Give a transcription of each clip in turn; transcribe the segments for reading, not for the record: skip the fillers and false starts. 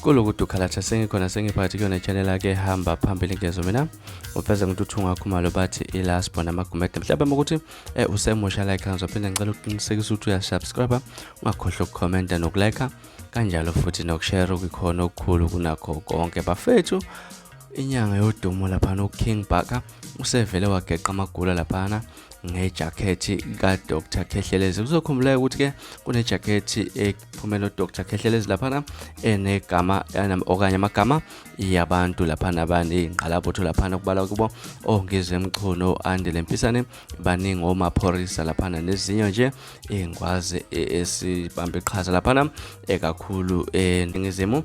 Kulokuthi ukhalatha sengikhona sengiphakathi kuyona channel ake hamba phambili ngezo mina uveze ngintuthu Khumalo bathi iLasbo namaGumede. Mhlawumbe ukuthi usemusha like, ngizophinda ngicela ukuqinisekisa ukuthi uyasubscribe, ungakhohlwa ukukhomenta nokulike kanjalo futhi nokushare, okukhona okukhulu kunakho konke bafethu. Inyanga yodumo laphana uKing Bhaka usevele wageqa amagula laphana ngejakhethi kaDr Khehlelezi. Kuzokhumbuleka ukuthi-ke kunejakhethi ephume noDr Khehlelezi laphana enegama okanye amagama yabantu laphana abaney'ngqalabutho laphana, kubalwa kubo oNgizwe Mchunu, Andile Mpisane, baningi oMaphorisa laphana nezinye nje iy'ngwazi esibambe iqhaza laphana ekakhulu eNingizimu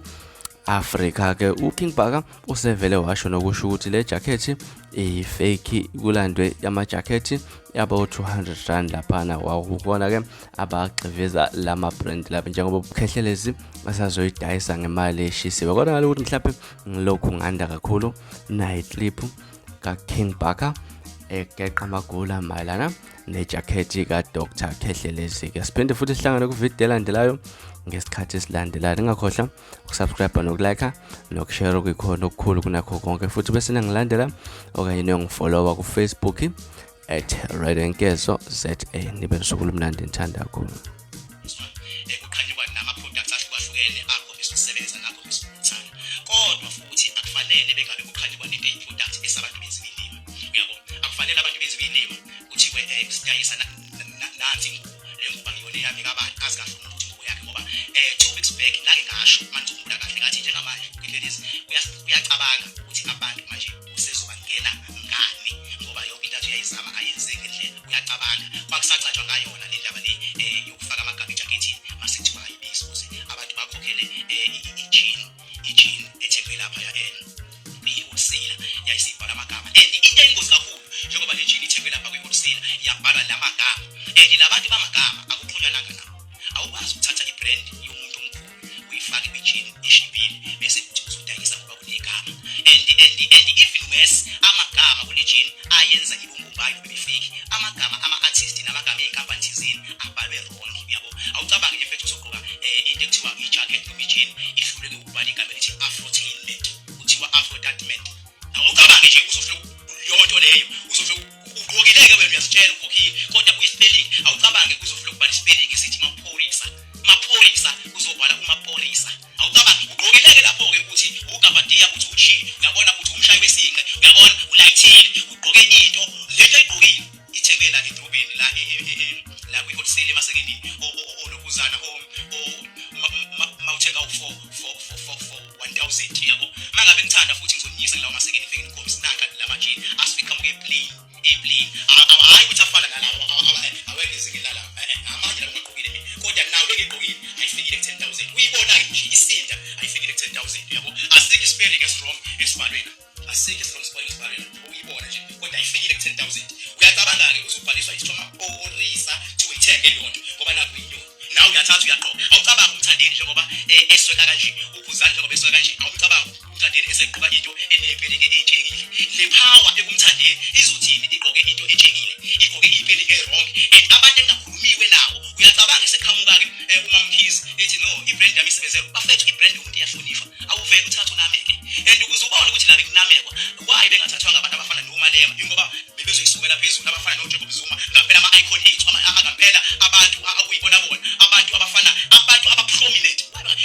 Afrika. Ke uKing Bhaka usevele washo nokusho ukuthi le jakhethi iyi-fake, kulandwe amajakhethi yabo R200 laphana, wawubona ke abagxiveza lama brand lapha njengoba uBukhehlelezi basazoyidayisa ngemali eshisiwe. Kodwa ngalokuthi mhlawumbe ngilokhu nganda kakhulu nayi clip ka-King Bhaka egeqa amagula mayelana nejakhethi ka-Dr Khehlelezi. Ke siphinde futhi sihlangane kuvidiyo elandelayo ngesikhathi esilandelayo. Ningakhohlwa ukusubscribe nokulike nokushare, okuyikhona okukhulu kunakho konke, futhi bese ningilandela okanye niyongifollowa ku-Facebook @RedNkezo ZA. Nibe nosuku olumnandi, ngithanda kakhulu. Kuqhanyukwa nama-products ahlukahlukene akhombisa ukusebenza nakhombisa ukuthanda, kodwa futhi akufanele bengabe kuqhanyukwa nento eyi-product bese abantu benziwa ilima, uyabo. Akufanele abantu benziwe ilima, kuthiwe sidayisa nansi ingubo, le ngubo akuyona eyami, kabani azi kahle umuntu ukuthi ingubo yakhe. Ngoba 2 weeks back ngake ngasho, manje ngikhumbula kahle, ngathi njengamanje uKhehlelezi uyacabanga ukuthi abantu manje usezobangena ngani, ngoba yonke into athi uyayizama ayenze ngendlela. Uyacabanga kwakusacatshwa ngayona le ndaba le yokufaka amagama ejakethini, mase kuthiwa ayibizi ukuze abantu bakhokhele i-jean ethengwe lapha i-wholesale, yayisibhala amagama. And into eyingozi kakhulu, njengoba le jean ithengwe lapha kwi-wholesale, yabhalwa la magama, and labantu bamagama akuxhunyananga nabo. Awukwazi ukuthatha i-brand yomuntu omkhulu uyifake kwi-jean eshibhile bese uthi uzodayisa ngoba kunegama. And even worse, amagama kule jean ayenza ibumbumbayo bebefake amagama ama-artist namagama ey'nkampani thizeni abhalwe wrong, uyabo. Awucabange nje mfethu, uzogqoka into ekuthiwa i-jacket noma i-jean, ihluleke ukubhala igama elithi Afrotainment, kuthiwa Afrotainment. Awucabange nje, uzofike leyo nto leyo, uzofike ugqokileke wena, uyazitshela ugqokile, kodwa uyi-spelling. Awucabange, kuzofike ukubhala i-spelling esithi Maphorisa, Maphorisa, uzobhala uMaphorisa. Awucabange, ugqokileke lapho-ke ukuthi ugabadiya, uthi uchi, uyabona, uthi umshayi wesinqe, uyabona, ulayithile, ugqoke into lento ayigqokile ithengwe la edrobheni la la kwi-wholesale emasekelini olokhuzana mawuthenga u-four for 1000, yabo. Uma ngabe ngithanda futhi ngizoniyisa kulawo masekeni, ngifike ngikhombise nanka lamajini asuke eqhamuke eplane, eplane, hhayi ukuthi afana nalawo, awekho ezingeni lalawo amanye lawo ngagqokile mina, kodwa nawo lengigqokile ayifikile ku-10,000. Uyibona-ke nje isinda, ayifikile ku-10,000, yabo. Asikho i-spelling esi-wrong esibhalwe la, asikho esi-wrong spelling esibhalwe la, uyibona nje, kodwa ayifikile ku-10,000. Uyacabanga-ke, uzobhaliswa isithiwa Maphorisa, kuthiwe ithenge leyo nto ngoba nakho inyoni, nawe uyathatha uyagqoka. Awucabanga uMthandeni njengoba esweka kanje, uKhuzani njengoba esweka kanje, awumcabanga uMthandeni esegqoka into eney'pelike ey'tshekile? Le power ekuMthandeni izothini igqoke into etshekile, igqoke iy'pelike e-wrong and abantu engakhulumiwe nawo? Uyacabanga eseqhamuka-ke uMamkhize ethi, "No, i-brand yami isebenze." Bafethu, i-brand yomuntu iyahlonishwa, awuvele uthathe unameke. And ukuze ubone ukuthi la bekunamekwa, why bengathathwanga abantu abafana noMalema? Ingoba bebezoyisukela phezulu, abafana noJacob Zuma ngampela, ama-icon ethu ngampela, abantu akuyibona bona, abantu abafana, abantu aba-prominent.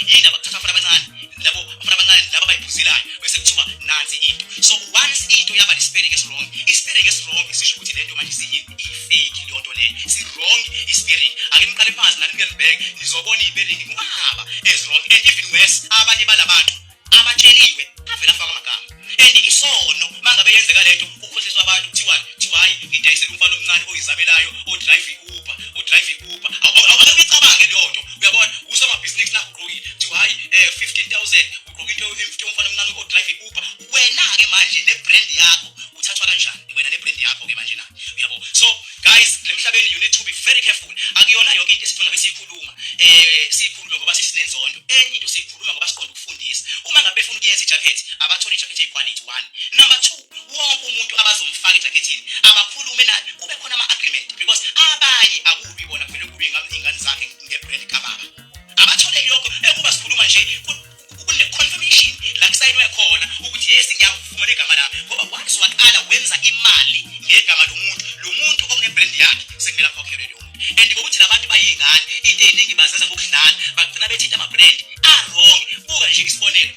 Yini abakuthatha abafana abancane labo, abafana abancane laba abayiphuzelayo, bese kuthiwa nansi into? So once into yaba ne-spelling esi-wrong, i-spelling esi-wrong sisho ukuthi lento manje siyini? I-fake leyo nto leyo, si-wrong i-spelling. Ake niqale phansi nani nike nibheke, nizobona iy'spelling kunqaba ezi-wrong. And even worse, abanye balabantu abatsheliwe avele afaka amagama, and isono mangabe yenzeka lento, kukhohliswa abantu, kuthiwani? Kuthiwa hayi, ngidayisela umfana omncane oyizamelayo odrive i-Uber, odrive i-Uber. Ake uyicabange leyo nto, uyabona, usomabhizinisi nakho ugqokile, kuthiwa hayi, 15,000, ugqoke into yomfana omncane odrive i-Uber. Wena-ke manje ne-brand yakho uthathwa kanjani, wena ne-brand yakho-ke manje na, uyabo? So guys, le mhlabeni you need to be very careful. Akuyona yonke into esifuna besiyikhuluma, siyikhulume ngoba sisinenzondo. Enye into siyikhuluma ngoba siqonda ukufundisa. Uma ngabe befuna ukuyenza ijacket, abathole ijacket eyiquality, one. Number two, wonke umuntu abazomfaka ejakethini abakhulume naye, kube khona ama-agreement, because abanye akubi bona kuvele kube iy'ngane zakhe ngebrand kababa. Abathole lokho ekuba sikhuluma nje kune-conference. Bayingane, into eziningi bazenza ngokudlala, bagcina bethinta ama-brand a-wrong. Buka nje isibonelo.